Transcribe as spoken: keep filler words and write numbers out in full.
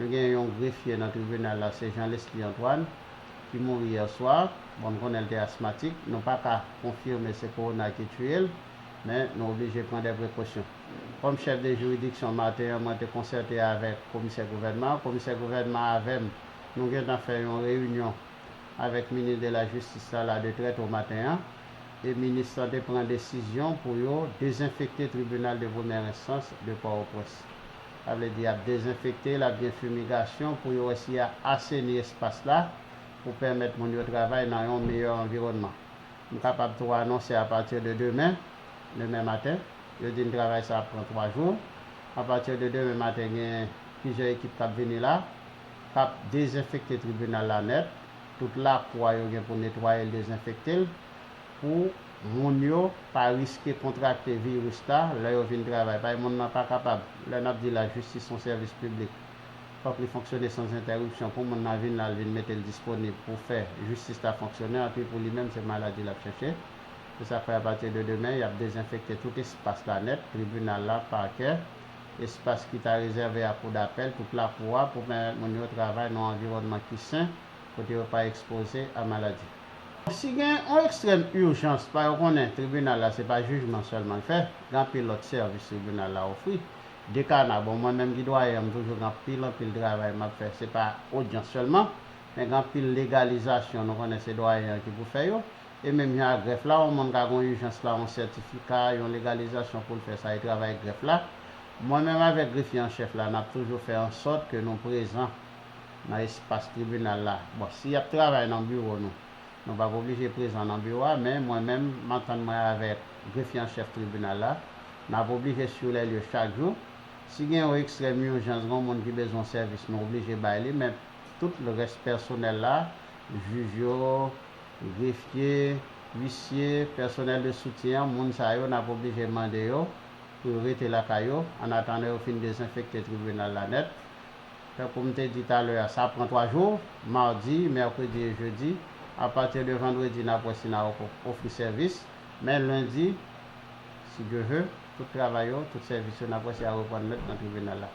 Nou gen yon grefye nan tribinal la, se Jean Leslie Antoine, ki mouri yè swa. Bon, nou konnen l te asmatik. Nou pa ka konfime se kowona ki tiye l, men nou oblije pran de prekosyon. Kòm chèf de jiridiksyon maten an, mwen te konsète avèk komisè gouvènman an. Komisè gouvènman avè m, nou gentan fè yon reyinyon avèk minis de la jistis la, la de trè to maten an, e minis lan te pran desizyon pou yo dezenfekte tribinal de premyè enstans de Pòtoprens. Sa vle di, y ap dezenfekte, l ap gen fimigasyon pou yo wè si y a aseni espas la pou pèmèt moun yo travay nan yon meyè anviwònman. M kapab tou anonse apati de demen, demen maten, yo di n travay sa ap pran twa jou. Apati de demen maten, gen plizyè ekip k ap vini la, k ap dezenfekte tribinal la nèt. Tout lakou a yo gen pou netwaye l, dezenfekte l, pou moun yo pa riske kontrakte viris la lè yo vin travay. Paske moun nan pa kapab, lè n ap di lajistis se yon sèvis piblik, fòk li fonksyone san entèripsyon. Pou moun nan vin la, l vin mete l disponib pou fè jistis la fonksyone, anpi pou li menm, se maladi l ap chèche. Se sa k fè apati de demen, y ap dezenfekte tout espas la nèt, tribinal la, pakè, espas ki ta rezève a koudapèl, tout lakou a, pou pèmèt moun yo travay nan yon anviwònman ki sen, kote yo pa ekspoze a maladi. Si gen yon ekstrèm ijans, pa yo konnen tribinal la se pa jijman sèlman l fè, gen anpil lòt sèvis tribinal la ofri. Dekana, bon, mwen menm ki dwayen an, m toujou gen anpil, anpil travay m ap fè. Se pa odyans sèlman, men gen anpil legalizasyon, nou konnen se dwayen an ki pou fè yo. E menm jan ak grèf la, yon moun ka gen yon ijans la, yon sètifika, yon legalizasyon pou l fè sa, e travay grèf la. Mwen menm avèk grefye an chèf la, n ap toujou fè an sòt ke nou prezan nan espas tribinal la. Bon, si y ap travay nan biwo nou, nou p ap oblije prezan nan biwo a, men mwen menm, m antann mwen avèk grefye an chèf tribinal la, n ap oblije sur les lieux chak jou. Si gen yon ekstrèm ijans, gen yon moun ki bezwen sèvis, nou oblije bay li, men tout rès pèsonèl la, jij yo, grefye, uisye, pèsonèl de soutyen an, moun sa yo, n ap oblije mande yo pou yo rete lakay yo, annatandan yo fin dezenfekte tribinal la nèt. Tankou m te di talè a, sa pran twa jou, madi, mèkredi e jedi. Apati de vandredi, n ap wè si n a ofri sèvis. Men lendi, si Dye ve, tout travay yo, tout sèvis yo, n ap wè si y a reprann nèt nan tribinal la.